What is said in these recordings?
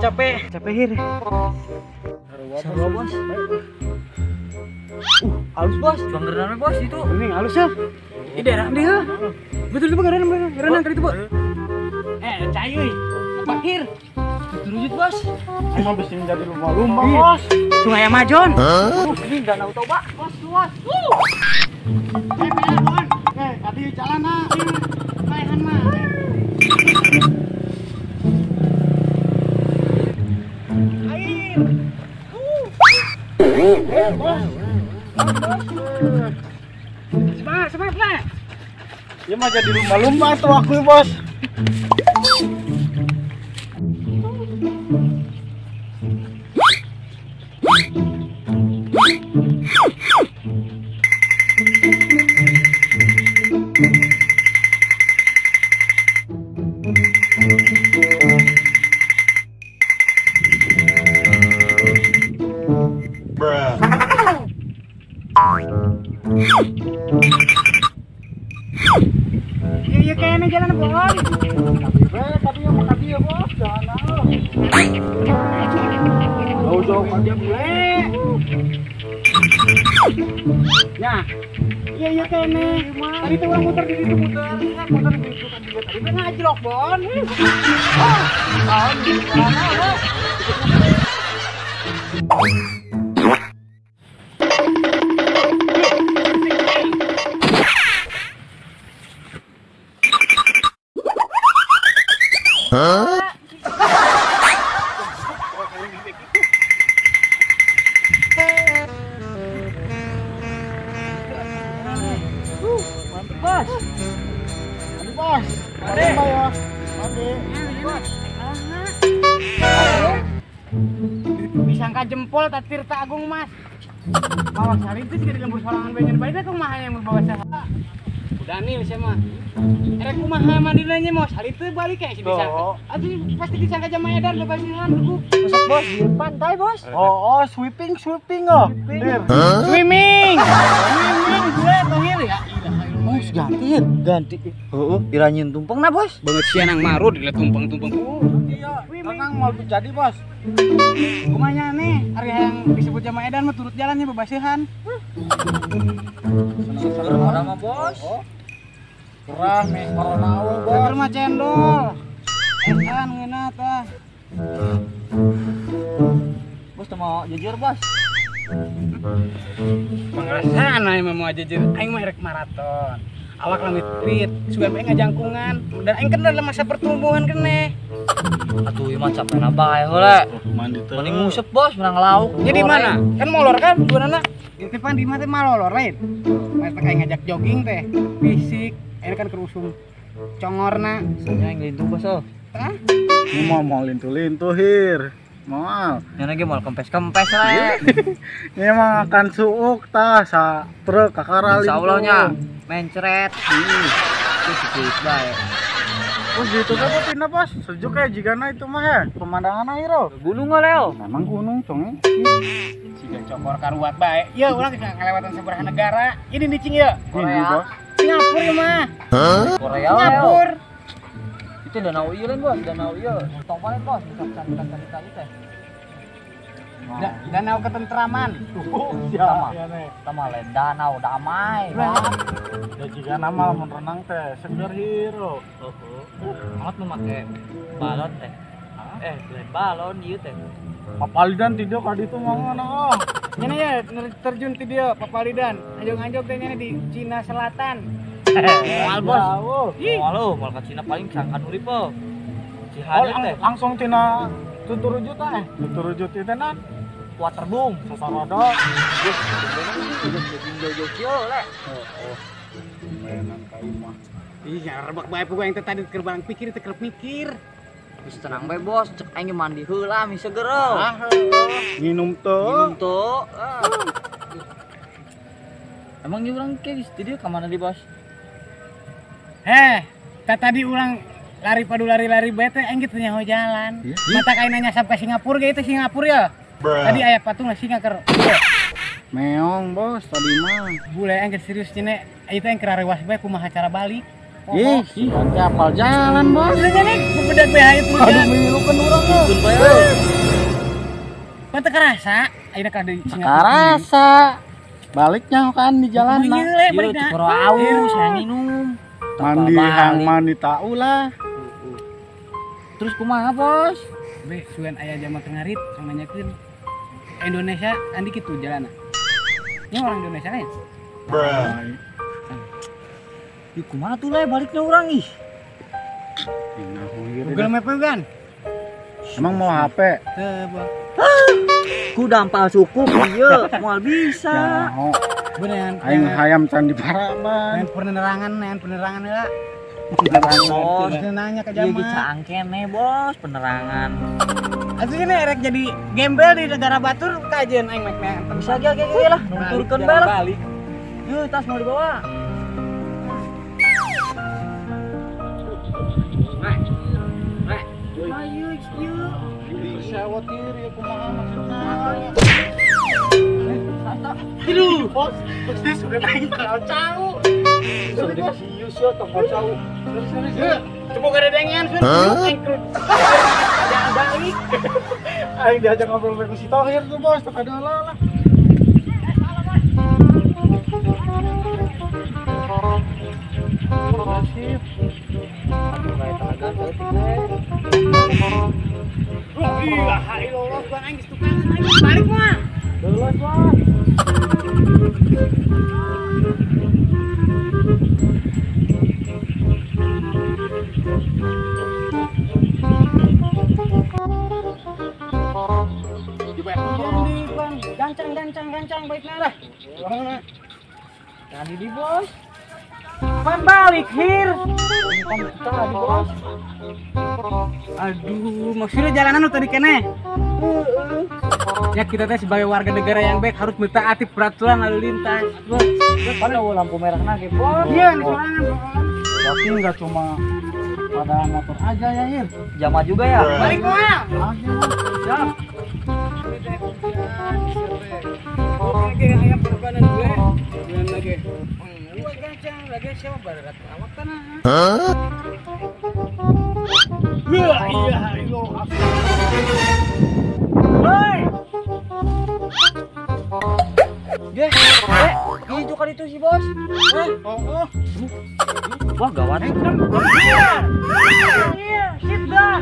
Capek, capek hir. Seru bos. Halus bos. Cuang gerenang bos itu. Ini halus ya. Ini daerah dia. Betul itu gerenang, gerenang tadi itu, Bu. Cair. Bakir. Terujut bos. Emang bisa menjadi lumba-lumba bos. Sungai Amazon. Ini Danau Toba. Bos luas. Tadi jalan nah. Maehan mah. Semangat, semangat, semangat. Ya mah jadi lumba-lumba tuh aku bos. Iya kayaknya jalan bos. Tapi yang makan dia bos, jangan jauh-jauh kan dia bule. Nah, iya kayaknya. Tadi tuh orang muter di situ muter, muter di situ kan juga tadi ngajlok bon. Oh, Huh? Mantap bos. Mantap bos. Mantap ya. Oke. Disangka jempol tak Tirta Agung mas. Bawa sari itu juga di lembur sorangan banyak banyak kumaha yang bawa saha. Udah nih saya mah. Erek kumaha mandinanya mau sari itu balik kayak si disangka. Aduh pasti disangka jamaah edan bebasinan duku. Masuk bos di pantai bos. Oh, sweeping sweeping oh. Swimming. Swimming gue tohir ya. Oh, ganti ganti. Heeh, iranyin tumpeng nah bos. Banget sia nang marud dilihat tumpeng-tumpeng. Iya, tenang mau jadi bos. Kumanya nih, hari yang disebut jamaah edan mah turut jalannya bebasihan. Senang mah bos. Gerah nih corona bos. Seger mah cendol. Edan ngeunah tah. Bos teu mau jujur bos. Pengerasaan aing mah mau jujur, aing mah rek maraton. Awak lamit fit, sugan aing ngajangkungan. Dan aing kan dalam masa pertumbuhan keneh. Atuh ieu mah capek bae heula. Mandi teh. Mending ngusep bos, menang lauk. Jadi mana? Kan molor kan duanana. Di depan di mah teh malolor lain. Mah teh kayak ngajak jogging teh. Fisik, aing kan kerusum congorna. Soalnya aing lintuh bos oh. Hah? Ini mau lintuh-lintuh hir. Moal. Nya ge moal kempes-kempes lah. Ini mah akan suuk tah sa truk kakara lintuh. Insyaallah nya mencret. Itu sedikit bae. Bos di itu kan pindah bos, sejuk ya jigana itu mah ya, pemandangan air oh. Gunung Leo. Memang gunung cong. Siga cokor karuat bae. Ya urang kelewatan seberapa negara. Ini nicing ya. Korea. Singapura ya mah. Korea. Singapura. Itu danau ieu lain bos, danau ieu. Tong paling bos, bisa cari tadi teh. Danau ketentraman. Ya, sama lain danau damai. Ya jika nama lamun renang teh seger hero. Amat nu make balon teh. Lain balon ieu teh. Papalidan ti dieu ka ditu mah oh. Ini ya terjun ti dieu Papalidan. Anjog-anjog teh nya di Cina Selatan. Moal bos. Moal eueuh, moal ka Cina paling sangkan urip oh. Cihadit teh. Langsung tina Tuturujut teh. Tuturujut ieu teh nan. Waterboom. Sasarodo. Jauh-jauh kieu le. Heeh. Mainan ka imah. Ih, rebak bae pugu aing teh tadi keur barang pikir teh keur mikir. Geus tenang bae bos, cek aing mandi heula mi seger. Ah, nginum teu. Nginum teu. Emang ieu urang ke geus di dieu ka mana di bos? Heh, tadi urang lari padu lari-lari bae teh aing kitu nyaho jalan. Mata kaina nyasap ka Singapura ge itu Singapura ya. Tadi aya patung lah singa keur. Meong bos tadi mah. Bule aing serius cine, itu aing keur arewas bae kumaha cara balik. Ih, nanti apal jalan bos. Udah nih, bebedak BH itu aduh, milukeun urang mah. Pan teu karasa, ayeuna ka di Singapura. Karasa. Baliknya kan di jalan mah. Ieu teu aus, hayang minum. Mandi hang mandi tau lah. Terus kumaha bos? Be, sugan aya jama keur ngarit, sok nanyakeun. Indonesia andi kitu jalanna. Ini orang Indonesia lain. Ih, kumaha tuh le baliknya orang ih. Google Map kan? Emang mau HP? Teu, Bang. Ku dampal suku ieu, moal bisa. Nyaho. Beneran. Aing hayam can diparaban. Main penerangan, heula. Penerangan. Bos, nanya ke jama. Ieu ge caangkene, Bos, penerangan. Atuh ini erek jadi gembel di negara batur kajian aing mek mek. Bisa ge ge lah, nuturkeun bae lah. Yeuh, tas mau dibawa. Ayo, ieu. Sewot ieu kumaha maksudna? Aduh, bos, pasti sudah naik kacau. Sudah dikasih yus ya, tong kacau. Terus. Coba garedengan sun. Jangan balik. Aing diajak ngobrol sama si Tohir tuh, bos, teu kada lah. Sip. Aduh, kayak tenaga leutik we. Ilaha illallah, gua aing geus tukangan aing balik mah. Leuleus, bos. Bang, gancang baik lah. Tadi di bos. Pan balik hir. Tadi bos. Aduh, maksudnya jalanan tadi kene. Ya kita teh sebagai warga negara yang baik harus mentaati peraturan lalu lintas. Bos, pada lampu merah ge, bos. Iya, di sorangan. Tapi enggak cuma pada motor aja ya, Hir. Jama juga ya. Balik moal. Siap. Oke, ayam perbanan gue. Bulan lagi. Gue gancang lagi siapa barat awak tanah. Hah? La ilaha illallah. Hei. Ge, itu kan itu si bos. Oh. Wah, gawat. Iya, sit down.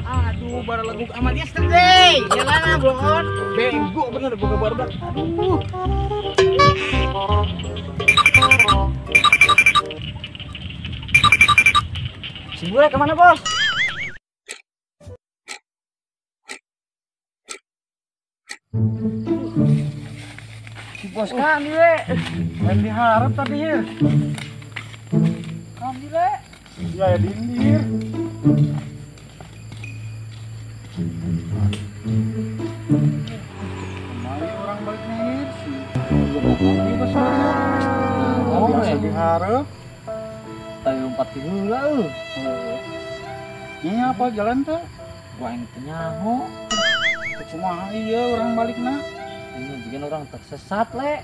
Aduh, baru lagu amat yesterday. Jalan blon. Bego bener boga barudak. Aduh. Si bule kemana, Bos? Si bos kan le. Yang diharap tadi, Hir. Kan le. Iya, ya dindir. Kemari orang balik nih sih. Ini besarnya. Oh, biasa diharap. Tayo lompat di heula euy. Ini apa jalan teh? Gua aing teu nyaho. Kumaha ieu urang balikna? Ini bikin orang tersesat, le.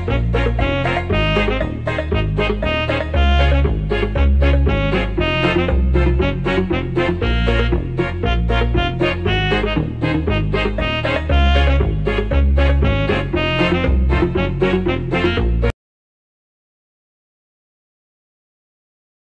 Bye.